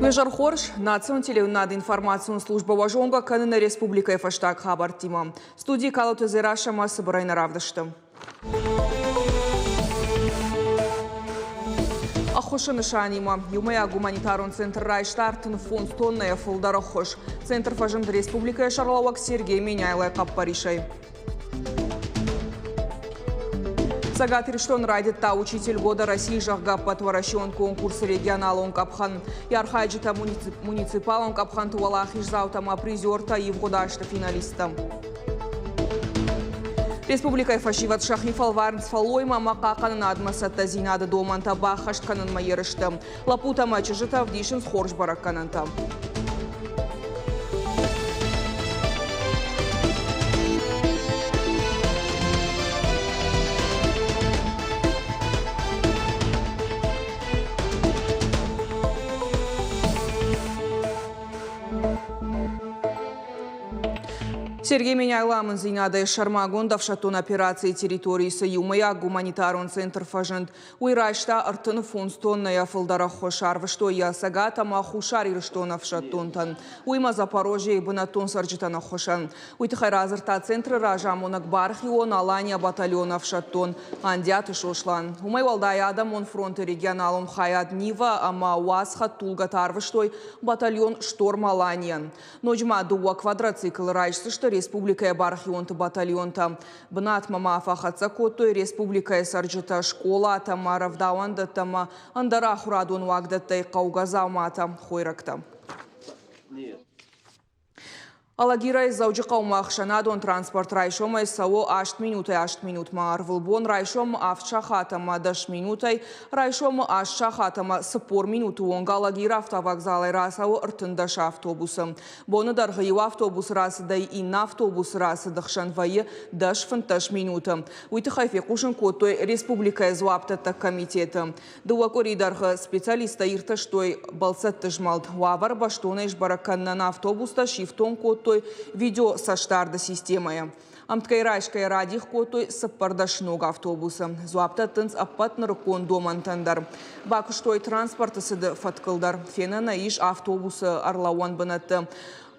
Уе зӕр хорз! Национ телеуынынады информацион службӕ уӕ зонгӕ кӕны нӕ республикӕйы фӕстаг хабӕрттимӕ. Студийы Калоты Дзерассӕ ӕмӕ цыбырӕй нӕ равдысты. Ӕххуысы нысанимӕ иумӕйаг гуманитарон центр райста 35 тоннӕйӕ фылдӕр ӕххуыс. Центр фӕзынд республикӕйы сӕргълӕууӕг Сергей Меняйлойы хъӕппӕрисӕй. Цӕгат Ирыстон райдыдта «Учитель года России», зӕгъгӕ, ӕппӕтуӕрӕсеон конкурсы регионалон къӕпхӕн. Йӕ архайджытӕ муниципалон къӕпхӕнты уӕлахиздзаутӕ ӕмӕ призертӕ ивгъуыд азты финалисттӕ. Республикӕйы фӕсивӕд сӕхи фӕлварынц фӕллоймӕ ӕмӕ хъахъхъӕнынадмӕ цӕттӕдзинады домӕнтӕ баххӕст кӕнынмӕ ерысты. Лӕппутӕ ӕмӕ чызджытӕ ӕвдисынц хорз бӕрӕггӕнӕнтӕ. Сергей Меняйло амындзинадӕй сӕрмагонд ӕфсӕддон операцийы территорийы цы иумӕйаг гуманитарон центр фӕзынд, Уый райста 35 тоннӕйӕ фылдӕр ӕххуыс, арвыстой йӕ Цӕгат ӕмӕ Хуссар Ирыстоны ӕфсӕддонтӕн. Уыимӕ Запорожьейы бынӕттон цӕрджытӕн ӕххуысӕн. Уый тыххӕй радзырдта центры разамонӕг бархион Алания батальоны ӕфсӕддон Андиаты Сослан. Уымӕй уӕлдай Адӕмон фронты регионалон хайад Нива ӕмӕ УАЗ хӕдтулгӕтӕ арвыстой батальон Шторм Алания-н. Ноджы ма дыууӕ квадроциклы райсдзысты республикӕйы бархионты батальонтӕ. Бынатмӕ ма фӕхӕццӕ кодтой республикӕйы цӕрджытӕ, скъолатӕ ӕмӕ рӕвдауӕндӕттӕ ӕмӕ ӕндӕр ахуырадон уагдӕттӕй хъӕугӕ дзауматӕ, хойрӕгтӕ. Алагирӕй Дзӕуджыхъӕумӕ ӕхсӕнадон транспорт райсомӕй цӕуы аст минутӕй аст минутмӕ. Ӕрвылбон райсом авд сахат ӕмӕ дӕс минутӕй, райсомы аст сахат ӕмӕ 40 минуты онг Алагиры автовокзалӕй рацӕуы 13 автобусы. Боны дӕргъы иу автобусы рацыдӕй иннӕ автобусы рацыды хсӕн вӕййы 10-15 минуты. Уый тыххӕй фехъусын кодтой республикӕйы дзуапдӕттӕг комитеты. Дыууӕ къуыри дӕргъы специалисттӕ иртӕстой бӕлццӕтты змӕлд. Уавӕр бӕстонӕй сбӕрӕг кӕнынӕн автобустӕ сифтонг кодтой видеоцӕстдарды системӕйӕ. Ӕмткӕй райсгӕйӕ радих кодтой 14 ног автобусы. Дзуапп дӕттынц ӕппӕт нырыккон домӕнтӕн дӕр. Бакуыстой транспорты цыды фӕткыл дӕр. Фенӕн ис автобусы ӕрлӕууӕн бынӕтты.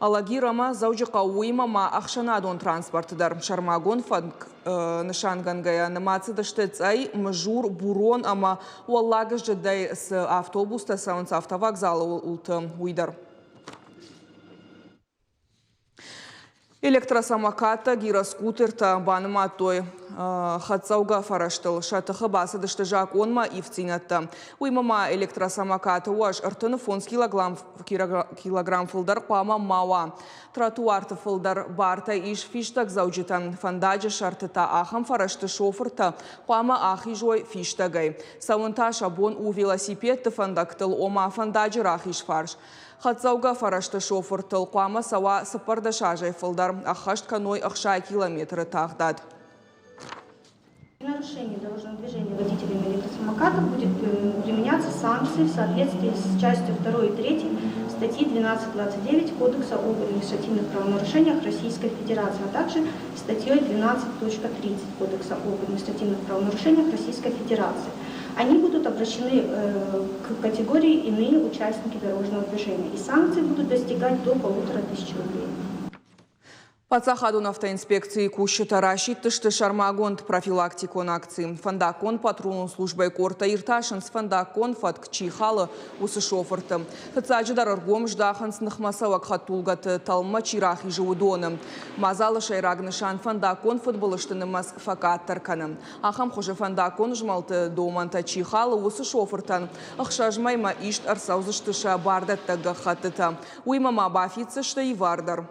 Алагир ӕмӕ Дзӕуджыхъӕу, уыимӕ ма ӕхсӕнадон транспорты дӕр. Сӕрмагонд фӕтк нысангӕнгӕйӕ нымад цыдысты Цъӕй, Мызур, Бурон ӕмӕ Уӕллаг Зыдӕй цы автобустӕ цӕуынц автовокзалы уылты, уый дӕр. Электросамокаттӕ, гироскутертӕ банымадтой хӕдцӕугӕ фӕрӕзтыл. Сӕ тыхы бацыдысты закъонмӕ ивддзинӕдтӕ. Уыимӕ ма электросамокаты уӕз 35 килограмм фылдӕр хъуамӕ ма уа. Тротуарты фылдӕр бартӕ ис фистӕгдзӕуджытӕн. Фӕндаджы сӕрты та ахӕм фӕрӕзты шофыртӕ хъуамӕ ахизой фистӕгӕй. Цӕуын та сӕ бон у велосипедты фӕндӕгтыл, ома фӕндаджы рахиз фарс. Хӕдцӕугӕ фӕрӕзты шофыртыл хъуамӕ цӕуа 14 азӕй фылдӕр, ӕххӕст кӕной 60 километры тагъдад. Нарушение дорожного движения водителями электросамокатов будет применяться санкции в соответствии с частью 2 и 3 статьи 12.29 Кодекса об административных правонарушениях Российской Федерации, а также статьей 12.30 Кодекса об административных правонарушениях Российской Федерации. Они будут обращены к категории «Иные участники дорожного движения» и санкции будут достигать до 1500 рублей. Паддзахадон автоинспекцийы кусджытӕ расидтысты сӕрмагонд профилактикон акци. Фӕндаггон патрулон службӕйы къордтӕ иртасынц фӕндаггон фӕтк чи халы, уыцы шофырты. Фыццаджыдӕр ӕргом здахынц ныхмӕцӕуӕг хӕдтулгӕты тӕлммӕ чи рахизы, уыдоны. Мадзалы сӕйраг нысан фӕндаггон фыдбылызты нымӕц фӕкъаддӕр кӕнын. Ахӕм хуызы фӕндаггон змӕлды домӕнтӕ чи халы, уыцы шофыртӕн ӕхсӕз мӕймӕ ист ӕрцӕудзысты сӕ бардӕттӕг гӕххӕттытӕ. Уыимӕ ма бафиддзысты ивар дӕр.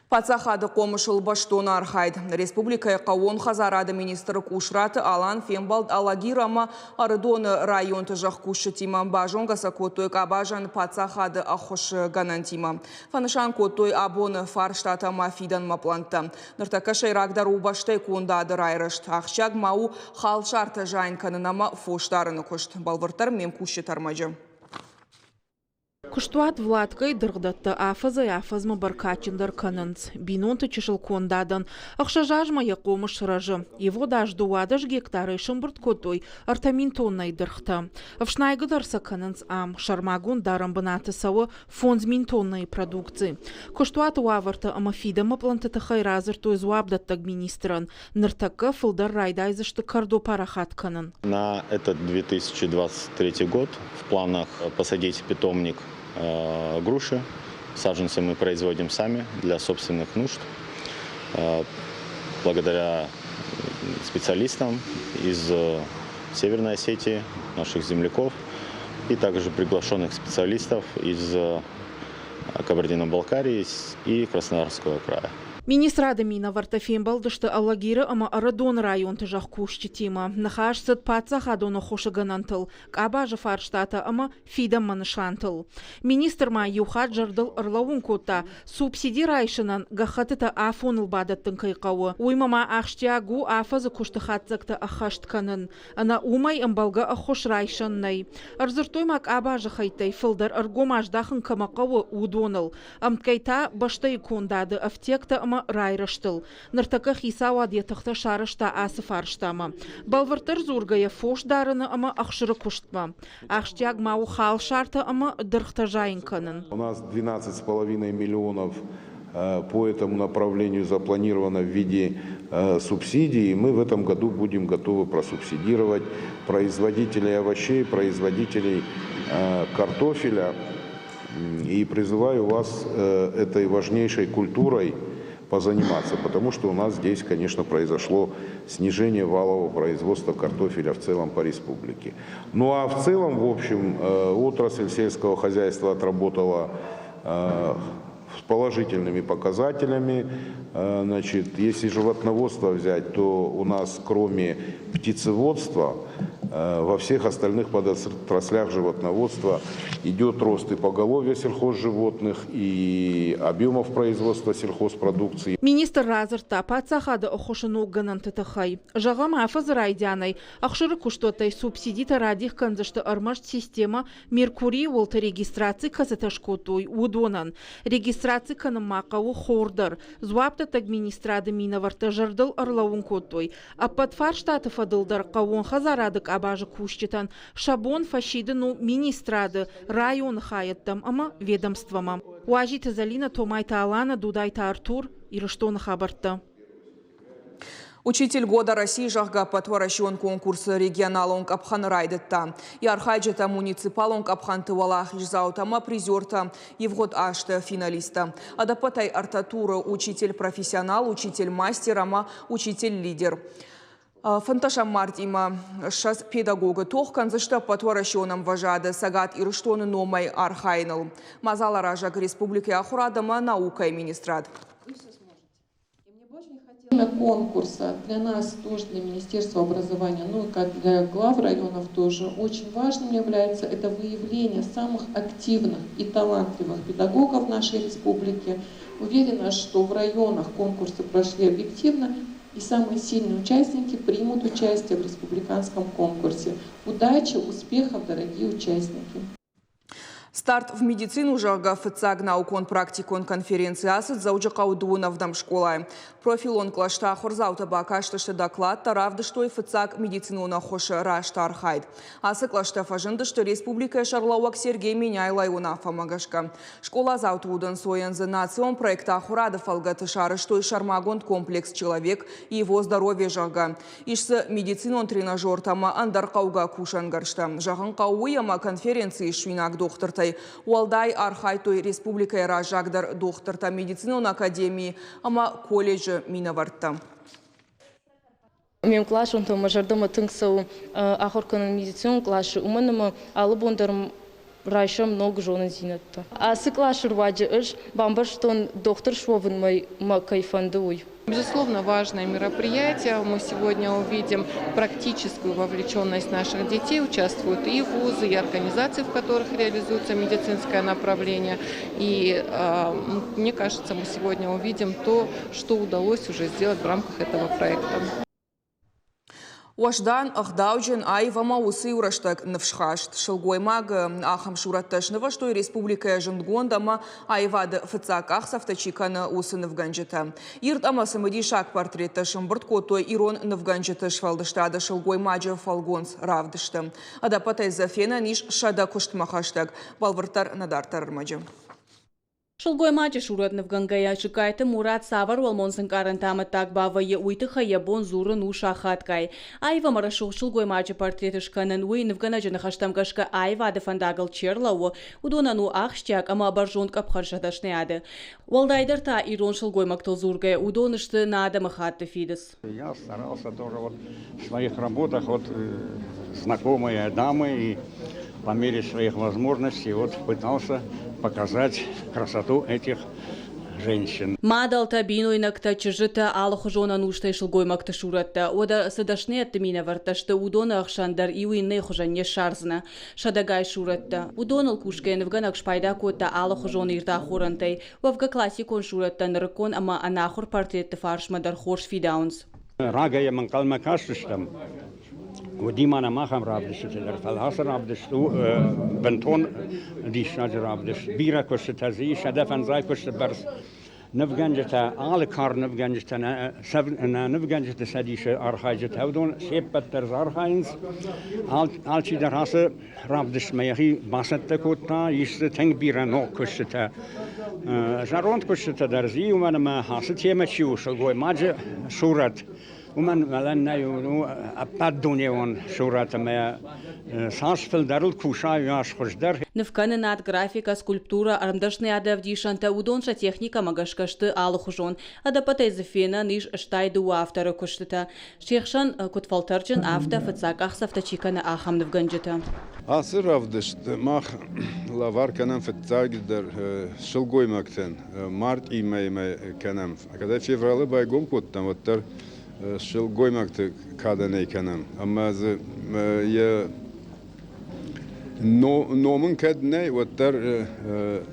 Паддзахады хъомысыл бӕстон архайд. Республикӕйы хъӕууон хӕдзарады министр Къусраты Алан фембӕлд Алагир ӕмӕ Ӕрыдоны районты зӕхкусджытимӕ. Базонгӕ сӕ кодтой къабазӕн паддзахады ӕххуысы гӕнӕнтимӕ. Фӕнысан кодтой абоны фарстатӕ ӕмӕ фидӕнмӕ пълӕнттӕ. Ныртӕккӕ сӕйрагдӕр у бӕстӕйы кондады райрӕзт. Ахсджиаг ма у халсартӕ зайын кӕнын ӕмӕ фос дарыны куыст. Бӕлвырддӕр ме мкусджыты ӕрмӕджы. Куыстуат Владкайы дыргъдӕттӕ афӕдзӕй-афӕдзмӕ бӕркадджындӕр кӕнынц. Бинонты чысыл кондадӕн ӕхсӕз азмӕ йӕ хъомыс рӕзы. Ивгъуыд аз 12 гектарӕй сӕмбырд кодтой 3000 тоннӕйы дыргътӕ. Ӕфснайгӕ дӕр сӕ кӕнынц ам. Сӕрмагонд дарӕн бынаты цӕуы 5000 тоннӕйы продукци. Куыстуаты уавӕртӕ ӕмӕ фидӕнмӕ пъланты тыххӕй радзырдтой дзуапдӕттӕг министрӕн. Ныртӕккӕ фылдӕр райдайдзысты кӕрдо парахат кӕнын. На этот 2023 год в планах посадить питомник груши. Саженцы мы производим сами для собственных нужд. Благодаря специалистам из Северной Осетии, наших земляков и также приглашенных специалистов из Кабардино-Балкарии и Краснодарского края. Министрады минӕвӕрттӕ фембӕлдысты Алагиры ӕмӕ Ӕрыдоны районты зӕхкусджытимӕ. Ныхас цыд паддзахадон ӕххуысы гӕнӕнтыл, къабазы фарстатӕ ӕмӕ фидӕнмӕ нысантыл. Министр ма иу хатт зӕрдыл ӕрлӕууын кодта, субсиди райсынӕн гӕххӕттытӕ афоныл бадӕттын кӕй хъӕуы. Уыимӕ ма ахсджиаг у афӕдзы куысты хатдзӕгтӕ ӕххӕст кӕнын. Ӕнӕ уымӕй ӕмбӕлгӕ ӕххуыс райсӕн нӕй. Ӕрдзырдтой ма къабазы хӕйттӕй фылдӕр ӕргом аздахын кӕмӕ хъӕуы, уыдоныл. Ӕмткӕй та бӕстӕйы кондады ӕфтиӕгтӕ ӕмӕ райрӕзтыл. Ныртӕккӕ хицауад йӕ тыхтӕ сарӕзта ацы фарстамӕ. Бӕлвырддӕр дзургӕйӕ фос дарыны ӕмӕ ӕхсыры куыстмӕ. Ахсджиаг ма у халсартӕ ӕмӕ дыргътӕ зайын кӕнын. У нас 12,5 миллионов по этому направлению запланировано в виде субсидий. Мы в этом году будем готовы просубсидировать производителей овощей, производителей картофеля. И призываю вас этой важнейшей культурой позаниматься, потому что у нас здесь, конечно, произошло снижение валового производства картофеля в целом по республике. Ну а в целом, в общем, отрасль сельского хозяйства отработала с положительными показателями. Значит, если животноводство взять, то у нас кроме птицеводства во всех остальных подотраслях животноводства идет рост и поголовья сельхозживотных, и объемов производства сельхозпродукции. Министр радзырдта паддзахады ӕххуысы ног гӕнӕнты тыххӕй. Зӕгъӕм, афӕдзы райдианӕй ӕхсыры куыстуӕттӕй субсидитӕ радих кӕндзысты ӕрмӕст системӕ Меркурийы уылты регистраци кӕцытӕ скодтой, уыдонӕн. Регистраци кӕнын ма хъӕуы хор дӕр. Дзуапдӕттӕг министрады минӕвӕрттӕ зӕрдыл ӕрлӕууын кодтой, ӕппӕт фарстаты фӕдыл дӕр хъӕууон хӕдзарады къабазы кусджытӕн сӕ бон фӕсидын у министрады, районы хайӕдтӕм ӕмӕ ведомствомӕ. Уазиты Зӕлинӕ, Томайты Алана, Дудайты Артур, Ирыстоны хабӕрттӕ. Учитель года России, зӕгъгӕ, ӕппӕтуӕрӕсеон конкурсы регионалон къӕпхӕн райдыдта. Йӕ архайджытӕ муниципалон къӕпхӕнты уӕлахиздзаутӕ ӕмӕ призертӕ, ивгъуыд азты финалисттӕ. Ӕдӕппӕтӕй ӕртӕ туры учитель-профессионал, учитель-мастер ӕмӕ учитель-лидер. Фынддӕсӕм мартъимӕ 20 педагогы тох кӕндзысты ӕппӕтуӕрӕсеон ӕмвӕзады Цӕгат Ирыстоны номӕй архайыныл. Мадзаларазӕг республикӕйы ахуырад ӕмӕ наукӕйы министрад. Время конкурса для нас тоже, для Министерства образования, ну и как для глав районов тоже очень важным является это выявление самых активных и талантливых педагогов нашей республики. Уверена, что в районах конкурсы прошли объективно, и самые сильные участники примут участие в республиканском конкурсе. Удачи, успехов, дорогие участники! Старт в медицину, зӕгъгӕ, фыццаг наукон-практикон конференци ацыд Дзӕуджыхъӕуы дыууын ӕвдӕм скъолайы. Профилон кълӕсты ахуырдзаутӕ бакастысты докладтӕ, равдыстой фыццаг медицинон ӕххуысы раст архайд. Ацы кълӕстӕ фӕзындысты республикӕйы сӕргълӕууӕг Сергей Меняйлойы уынаффӕмӕ гӕсгӕ. Скъоладзауты удӕнцойӕн дзы национ проект ахуырады фӕлгӕты сарӕзтой сӕрмагонд комплекс «Человек и его здоровье», зӕгъгӕ. Ис дзы медицинон тренажертӕ ӕмӕ ӕндӕр хъӕугӕ кусӕнгӕрзтӕ. Зӕгъын хъӕуы уый, ӕмӕ конференцийы суинаг дохтыртӕй уӕлдай архайдтой республикӕйы раззагдӕр дохтыртӕ, медицинон академийы ӕмӕ колледжы минӕвӕрттӕ. Ме мкъласонтӕ мӕ зӕрдӕмӕ тынг цӕуы ахуыр кӕнын медицинон къласы, уымӕн ӕмӕ алы бон дӕр райсӕм ног зонындзинӕдтӕ. Ацы къласы руаджы ӕз бамбӕрстон, дохтыр суӕвынмӕ мӕ кӕй фӕнды, уый. Безусловно, важное мероприятие. Мы сегодня увидим практическую вовлеченность наших детей. Участвуют и вузы, и организации, в которых реализуется медицинское направление. И мне кажется, мы сегодня увидим то, что удалось уже сделать в рамках этого проекта. Уӕздан, ӕгъдауджын, аив ӕмӕ уыцы-иу рӕстӕг ныфсхаст сылгоймаг ахӕм сурӕттӕ снывӕзтой республикӕйы зындгонд ӕмӕ аивады фыццаг къахдзӕфтӕ чи кӕны, уыцы нывгӕнджытӕ. Ирд ӕмӕ цымыдисаг портреттӕ сӕмбырд кодтой ирон нывгӕнджыты сфӕлдыстады сылгоймаджы фӕлгонц равдысты. Ӕдӕппӕтӕй дзы фенӕн ис 100 куыстмӕ хӕстӕг. Бӕлвырддӕр нӕ дарддӕр ӕрмӕджы. Сылгоймаджы сурӕт нывгӕнгӕйӕ Джыгкайты Мурат цавӕр уӕлмонц ӕнкъарӕнты амӕттаг бавӕййы, уый тыххӕй йӕ бон дзурын у сахатгай. Аив ӕмӕ рӕсугъд сылгоймаджы портрет скӕнын, уый нывгӕнӕджы ныхӕстӕм гӕсгӕ аивады фӕндагыл чи ӕрлӕууы, уыдонӕн у ахсджиаг ӕмӕ бӕрзонд къӕпхӕн сӕ дӕсныйады. Уӕлдайдӕр та ирон сылгоймӕгтыл дзургӕ, уыдон сты нӕ адӕмыхатты фидыц. Я старался тоже вот в своих работах вот знакомые дамы и по мере своих возможностей вот пытался показать красоту этих женщин. Мадӕлтӕ, бинойнӕгтӕ, чызджытӕ, алыхуызон ӕнустӕй сылгоймӕгты сурӕттӕ. Уӕдӕ цы дӕсныйӕдты минӕвӕрттӕ сты, уыдоны ӕхсӕн дӕр иу иннӕйы хуызӕн не ссардзынӕ. Сӕдӕгай сурӕттӕ. Уыдоныл кусгӕйӕ нывгӕнӕг спайда кодта алыхуызон ирд ахорӕнтӕй. Уӕвгӕ классикон сурӕттӕ нырыккон ӕмӕ ӕнахуыр портретты фарсмӕ дӕр хорз фидауынц. Рагӕй йӕм ӕнхъӕлмӕ кастыстӕм. Уыди ма нӕм ахӕм равдыстытӕ дӕр, фӕлӕ ацы равдыст у бынтон диссаджы равдыст. Бирӕ куыстытӕ дзы ис, 150 куысты бӕрц. Нывгӕнджытӕ, алы кар нывгӕнджытӕ, нӕ нывгӕнджыты цӕдисы архайджытӕ, уыдон се ппӕт дӕр дзы архайынц. Алчидӕр ацы равдыстмӕ йӕхи бацӕттӕ кодта, ис дзы тынг бирӕ ног куыстытӕ. Зӕронд куыстытӕ дӕр дзы уымӕн ӕмӕ ацы темӕ чи у, сылгоймаджы сурӕт, уымӕн мӕлӕн нӕй, у ӕппӕтдунеон сурӕт ӕмӕ цас фылдӕрыл куса, уас хуыздӕр. Нывкӕнынад, графикӕ, скульптурӕ, ӕрмдӕсныйады ӕвдисӕнтӕ, уыдон сӕ техникӕмӕ гӕсгӕ сты алыхуызон. Ӕдӕппӕтӕй дзы фенӕн ис 62 авторы куыстытӕ. Се хсӕн, куыд фӕлтӕрджын, афтӕ фыццаг къахдзӕфтӕ чи кӕны, ахӕм нывгӕнджытӕ. Ацы равдыст мах лӕвар кӕнӕм фыццагдӕр сылгоймӕгтӕн. Мартъи мӕймӕ кӕнӕм. Кӕд февралы байгом кодтам, уӕддӕр сылгоймӕгты кадӕн ӕй кӕнӕм. Ӕмӕ дзы йӕ ном ын кӕд нӕй, уӕддӕр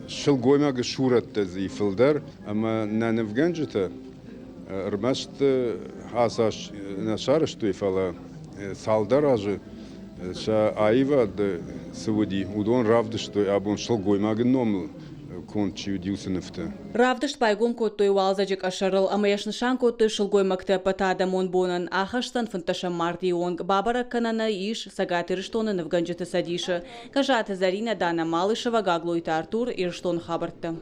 сылгоймагы сурӕттӕ дзы фылдӕр. Ӕмӕ нӕ нывгӕнджытӕ ӕрмӕст ацы аз нӕ сарӕзтой, фӕлӕ цалдӕр азы сӕ аивад цы уыди, уыдон равдыстой абон сылгоймагы номыл конд чи уыди, уыцы нывтӕ. Равдыст байгом кодтой уалдзӕджы къӕсӕрыл ӕмӕ йӕ снысан кодтой сылгоймӕгты ӕппӕтадӕмон бонӕн. Ахӕсдзӕн фынддӕсӕм мартъийы онг. Бабӕрӕг кӕнӕн ӕй ис Цӕгат Ирыстоны нывгӕнджыты цӕдисы. Гӕззаты Зӕринӕ, Дана Малышева, Гаглойты Артур, Ирыстоны хабӕрттӕ.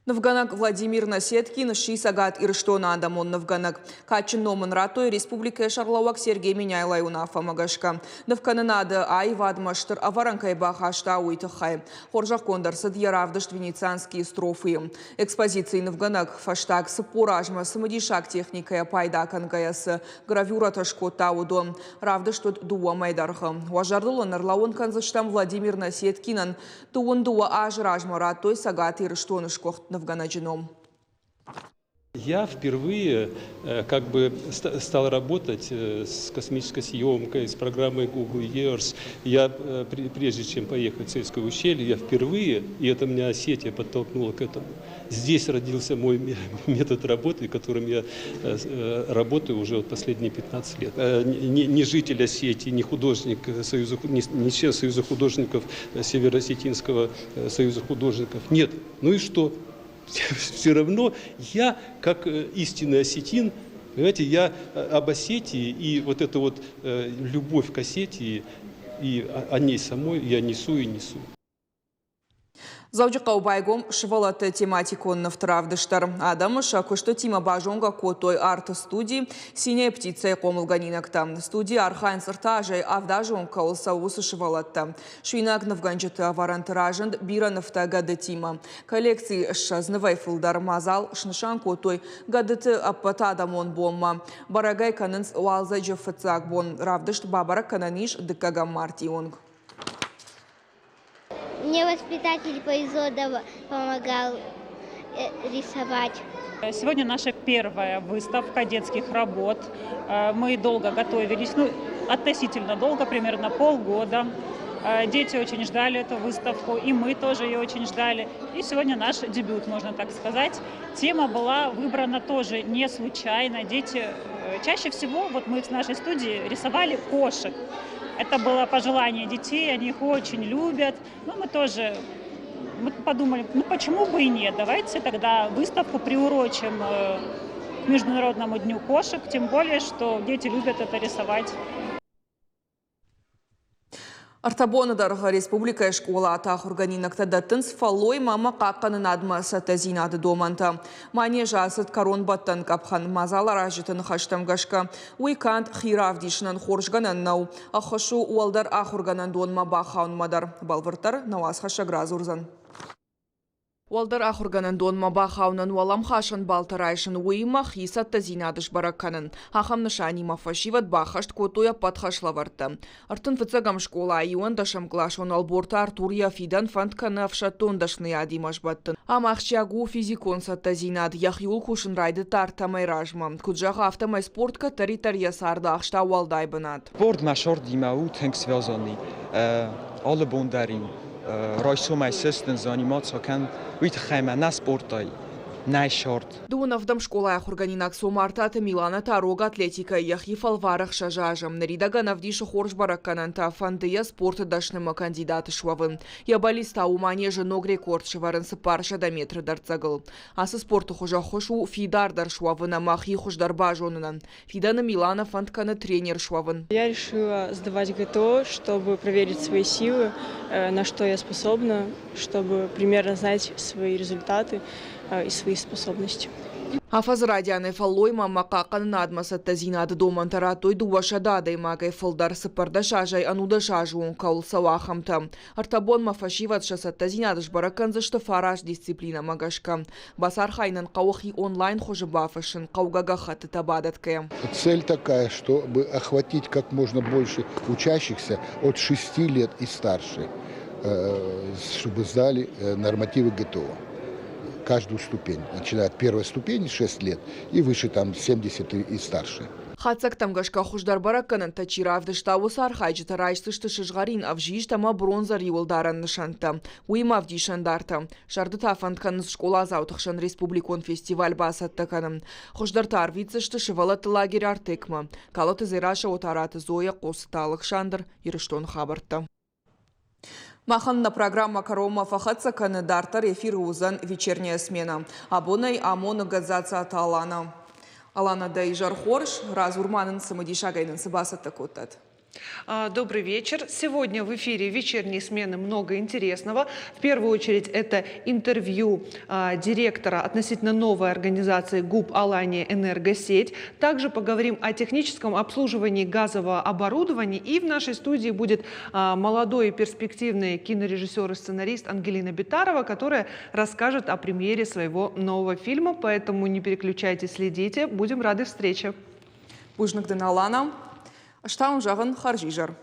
Нывгӕнӕг Владимир Насеткин сси Цӕгат Ирыстоны адӕмон нывгӕнӕг. Кадджын ном ын радтой республикӕйы сӕргълӕууӕг Сергей Меняйлойы уынаффӕмӕ гӕсгӕ. Нывкӕнынады аивадмӕ стыр ӕвӕрӕн кӕй бахаста, уый тыххӕй. Хорзӕхгонд ӕрцыд йӕ равдыст «Венецианские строфы». Экспозицийы нывгӕнӕг фӕстаг 40 азмӕ цымыдисаг техникӕйӕ пайда кӕнгӕйӕ цы гравюрӕтӕ скодта, уыдон. Равдыст уыд дыууӕ мӕй дӕргъы. Уӕ зӕрдыл ын ӕрлӕууын кӕндзыстӕм Владимир Насеткинӕн 22 азы размӕ радтой Цӕгат Ирыстоны сгуыхт нывгӕнӕджы ном. Я впервые как бы стал работать с космической съемкой, с программой Google Earth. Я, прежде чем поехать в Сельское ущелье, я впервые, и это меня Осетия подтолкнула к этому, здесь родился мой метод работы, которым я работаю уже вот последние 15 лет. Не житель Осетии, не художник Союза, не член Союза художников Северо-Осетинского Союза художников. Нет. Ну и что? Все равно я, как истинный осетин, понимаете, я об Осетии и вот эту вот любовь к Осетии и о ней самой я несу и несу. Дзӕуджыхъӕуы байгом сывӕллӕтты тематикон нывты равдыст дӕр. Адӕмы сӕ куыстытимӕ базонгӕ кодтой арт-студи «Синяя птица»-йы хъомылгӕнинӕгтӕ. Студийы архайынц ӕртӕ азӕй авдазон кӕуыл цӕуы, уыцы сывӕллӕттӕ. Суинаг нывгӕнджыты ӕвӕрӕнты разынд бирӕ нывтӕ гӕдытимӕ. Коллекцийы 20 нывӕй фылдӕр мадзал снысан кодтой гӕдыты ӕппӕтадӕмон бонмӕ. Бӕрӕгӕй кӕнынц уалдзӕджы фыццаг бон. Равдыст бабӕрӕг кӕнӕн ис дыккӕгӕм мартъийы онг. Мне воспитатель по изо помогал рисовать. Сегодня наша первая выставка детских работ. Мы долго готовились, ну, относительно долго, примерно полгода. Дети очень ждали эту выставку, и мы тоже ее очень ждали. И сегодня наш дебют, можно так сказать. Тема была выбрана тоже не случайно. Дети чаще всего, вот мы в нашей студии рисовали кошек. Это было пожелание детей, они их очень любят. Но мы тоже мы подумали, ну почему бы и нет, давайте тогда выставку приурочим к Международному дню кошек, тем более, что дети любят это рисовать. Ӕртӕ боны дӕргъы республикӕйы скъолаты ахуыргӕнинӕгтӕ дӕттынц фӕллоймӕ ӕмӕ хъахъхъӕнынадмӕ цӕттӕдзинады домӕнтӕ. Манежы ацыд кӕронбӕттӕн къӕпхӕн. Мадзаларазджыты ныхӕстӕм гӕсгӕ, уый канд хи равдисынӕн хорзгӕнӕн нӕу, ӕххуыс у уӕлдӕр ахуыргӕнӕндонмӕ бахауынмӕ дӕр. Бӕлвырддӕр нӕ уацхӕссӕг радзурдзӕн. Уӕлдӕр ахуыргӕнӕндонмӕ бахауынӕн уӕлӕмхасӕн баллтӕ райсын, уыимӕ хи цӕттӕдзинад сбӕрӕг кӕнын. Ахӕм нысанимӕ фӕсивӕд баххӕст кодтой ӕппӕт хӕслӕвӕрдтӕ. Ӕртынфыццӕгӕм скъолайы иуӕндӕсӕмкъласон Ӕлборты Артур йӕ фидӕн фӕнд кӕны ӕфсӕддон дӕсныйадимӕ сбӕттын. Ам ахсджиаг у физикон цӕттӕдзинад, йӕхиуыл кусын райдыдта ӕртӕмӕй размӕ. Куыд зӕгъы, афтӕмӕй спорт кӕддӕриддӕр йӕ царды ахста уӕлдай бынат. Спорт мӕ сордимӕ у тынг связанный. Алы бон дӕр-иу райсомӕй сыстын, заниматься кӕн, уый тыххӕй мӕ нӕ спортай, нӕй сорт. Дыууын ӕвдӕм скъолайы ахуыргӕнинаг Цомартаты Миланӕ та рог атлетикӕйы йӕхи фӕлвары ӕхсӕз азы. Ныридӕгӕн ӕвдисы хорз бӕрӕггӕнӕнтӕ, фӕнды йӕ спорты дӕснымӕ кандидат суӕвын. Йӕ бӕллиц та у манежы ног рекорд сӕвӕрын 400 метры дӕрддзӕгыл. Ацы спорты хуыз ӕххуыс у фидардӕр суӕвын ӕмӕ хи хуыздӕр базонынӕн. Фидӕны Милана фӕнд кӕны тренер суӕвын. Я решила сдавать ГТО, чтобы проверить свои силы, на что я способна, чтобы примерно знать свои результаты и свои способности. Афӕдзы райдианы фӕллоймӕ ӕмӕ хъахъхъӕнынадмӕ цӕттӕдзинады домӕнтӕ радтой 200 адӕймагӕй фылдӕр 14 азӕй ӕнудӕс азы онг кӕуыл цӕуы, ахӕмтӕ. Ӕртӕ бонмӕ фӕсивӕд сӕ цӕттӕдзинад сбӕрӕг кӕндзысты фараст дисциплинӕмӕ гӕсгӕ. Бацархайынӕн хъӕуы хи онлайн хуызы бафыссын хъӕугӕ гӕххӕттытӕ бадӕтгӕйӕ. Цель такая, чтобы охватить как можно больше учащихся от 6 лет и старше, чтобы сдали нормативы ГТО. Каждую ступень, начиная от первой ступени 6 лет и выше там 70 и старше. Хатдзӕгтӕм гӕсгӕ хуыздӕр бӕрӕггӕнӕнтӕ чи равдыста, уыцы архайджытӕ райсдзысты сызгъӕрин, ӕвзист ӕмӕ бронзӕ риуылдарӕн нысӕнттӕ. Уыимӕ ӕвдисӕндартӕ. Сӕрды та фӕнд кӕнынц скъоладзауты хсӕн республикон фестиваль бацӕттӕ кӕнын. Хуыздӕртӕ арвитдзысты сывӕллӕтты лагерь Артекмӕ. Калоты Дзерассӕ, Отараты Зоя, Хъоцыты Алыксандр, Ирыстоны хабӕрттӕ. Махӕн нӕ программӕ кӕронмӕ фӕхӕццӕ кӕны, дарддӕр эфиры уыдзӕн вечерняя смена. Абонӕй амоны Гадзацаты Алана. Алана, дӕ изӕр хорз, радзур ма нын цымыдисагӕй нын цы бацӕттӕ кодтат? Добрый вечер. Сегодня в эфире вечерней смены много интересного. В первую очередь это интервью директора относительно новой организации ГУП «Алания Энергосеть». Также поговорим о техническом обслуживании газового оборудования. И в нашей студии будет молодой и перспективный кинорежиссер и сценарист Ангелина Битарова, которая расскажет о премьере своего нового фильма. Поэтому не переключайтесь, следите. Будем рады встрече. Бузныг дын, Алана. Ӕз та уын зӕгъын хӕрзизӕр.